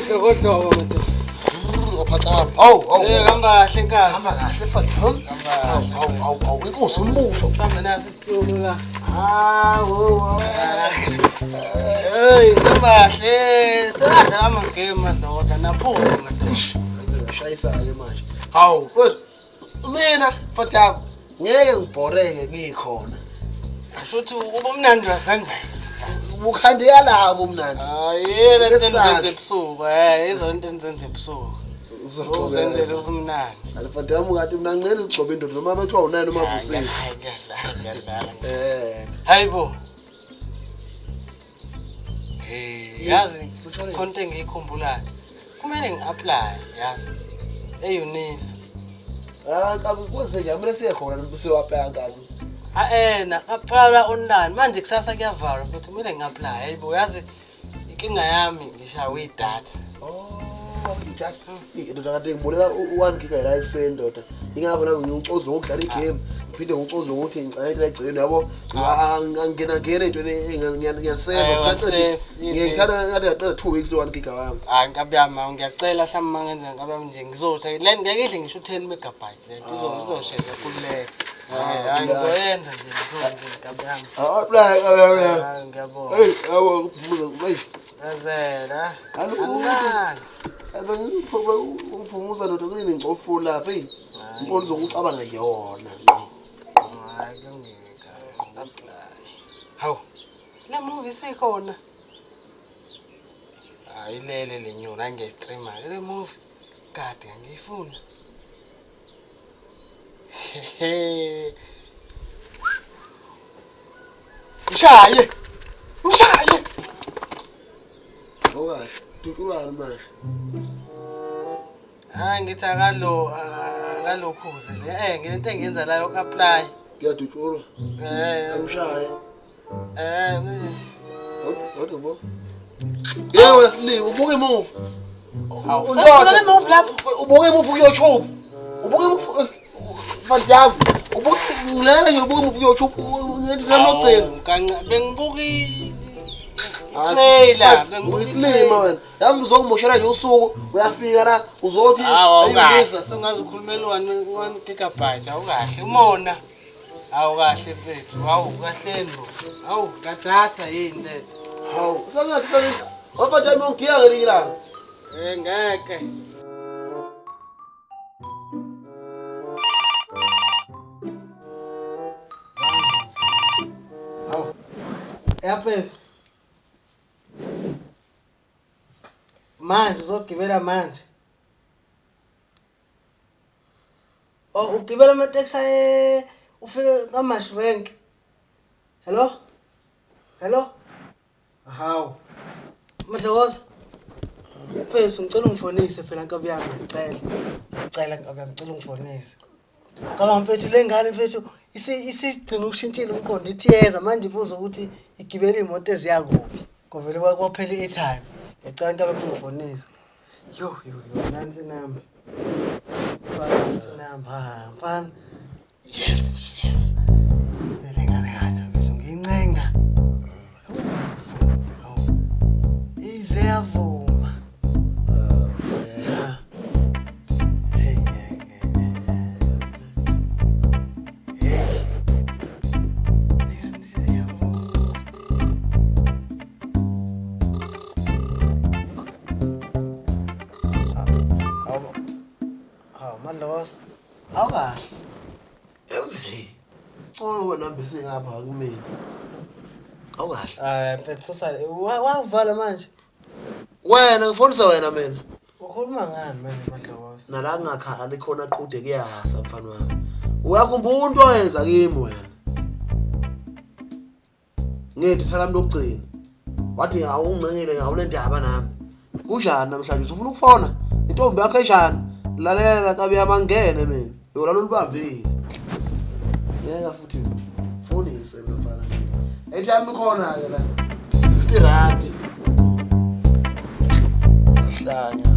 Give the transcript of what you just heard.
Dlokodloko madoda. Ophaca. Hawu, hawu. Eh, hamba kahle nkabi. Hamba kahle mfana. Hamba kahle. Hawu, hawu, hawu, inkosi umbutho. Hamba naso isitulo la. Hawu, hawu. Hey, hamba kahle. Sadlala amagame madoda naphuma madoda. Ngashayisa-ke manje. Hawu, mfethu. Mina mfana ngeke ngibhoreke ngikhona. Ashuthi ubumnandi wasenzela. Bukhandeka labo mnandi. Hayi, le nto Ngesandla. enizenze ebusuku, eh, izona into enizenze ebusuku. Uzenzele ubumnandi. Alifana yami kade mina ngicela ugcobe indoda noma bethiwa unayo noma Hayi, busisi. ngiyadlala, ngiyadlala. Eh. Hayibo. Hey, yazi Sishone. khona into engiyikhumbulayo. Kumele ngi-apply, yazi. E-UNISA. Ah, kakwenze nje kumele siye khona siyo-apply kabi. Ah, na apply online. Manje kusasa kuyavalwa futhi kumele ngi-apply. Hayibo, yazi inkinga yami ngishawe idatha. Oh, ijaji. Indoda kade ngiboleka u-1 gig la ekuseni ndoda. Ingakho nami ngiwucoza ngokudlala igame, ngiphinde ngiwucoze ngokuthi ngicela egcekeni yabo. Ngingena ngena entweni ngiyaseva. Wasave. Ngiyithanda ngathi ngaqeda 2 weeks lo 1 gig wami. Hayi nkabi yami, awu, ngiyacela mhlawumbe uma ngenza nkabi yami nje ngizothi le ngeke idle ngisho u-10 megabyte le nto izoshesha khululeka. Hayi ngizoyenza nje ngizoyenza nkabi yami. Apply. Hayi ngiyabonga. Hey, yabo ukuphumuza. Hey. Yazela. Alutho. Akulali. Uphumuza ndoda kunini ngicofuna lapha hey. Impolo zokucabanga yona. Hayi kulungile nkabi. Hawu. Le movie seyikhona. Hayi lele le nyoni angiyistreama le movie. Kade ngiyifuna. Mshaye. Mshaye. Okahle. Dutshulani manje. Hayi ngithi akalo akalokhuze le. Eh nginento engiyenza la yoku-apply. Kuyadutshulwa. Eh Amshaye. eh Kodwa bo. Yebo wena silimi ubuka imuva. Hawu, usafuna le move lapho? Ubuka imuva ku-YouTube. Ubuka imuva Van ubuka ngilele nje ubuka imuva ku-YouTube ngithi nami lokugcina. Hawu, bengibuka i-trailer, bengibuka Uyisilima i-trailer. wena. Yazi uzokumoshela nje usuku uyafika la uzothi Hawu, awukahle. ayilungisa. Sungaze ukhulumele 1 gigabyte, awukahle. Umona. Awukahle mfethu. Hawu, kahleni bo. Hawu, kadatha yini lento? Hawu, sengathi sengathi wafata yami ungigiya ngelinye ilanga. Eh ngeke. Hawu. Yaphela. Manje uzogibela manje. Oh, ugibela amateksi aye ufike kwaMash rank. Hello? Hello? Hawu. Madlokoza. Mfethu ngicela ungifonise phela nkabi yami ngicela. Ngicela nkabi yami ngicela ungifonise. Cabanga mfethu le ngane mfethu isigcina ukushintshile umqondo ithi yeza manje ibuza ukuthi igibela imoto eziya kuphi. Kovele kwaphela i-airtime. Ngiyacela nkabi yami ungifonise. Yo yo yo nansi inamba. Mfana nansi inamba ha mfana. Yes yes. Le ngane kahle mfethu ngiyincenga. Ize yavuma. Ha. Hey, hey, hey, hey. Hey. Ize yavuma. Hawu. Hawu Madlokoza. Awukahle. Yazi. Ngcono wena hambise ngapha kumina. Awukahle. Hayi mfethu sosale. Wavala manje. Wena ngifonisa wena mina. Ukhuluma ngani manje Madlokoza? Nala ngingakhali khona qhude kuyasa mfana wami. Uyakhumbula into oyenza kimi wena. Ngithi thala lami lokugcina. Wathi awungcengele awunendaba nami. Kunjani namhlanje usufuna ukufona? Intombi yakho enjani? Lalela kabi yamangene mina. Yona lolubambile. Ngeke futhi fonise mina mfana. Ethi yami khona ke la. 60 rand. Ahlanya.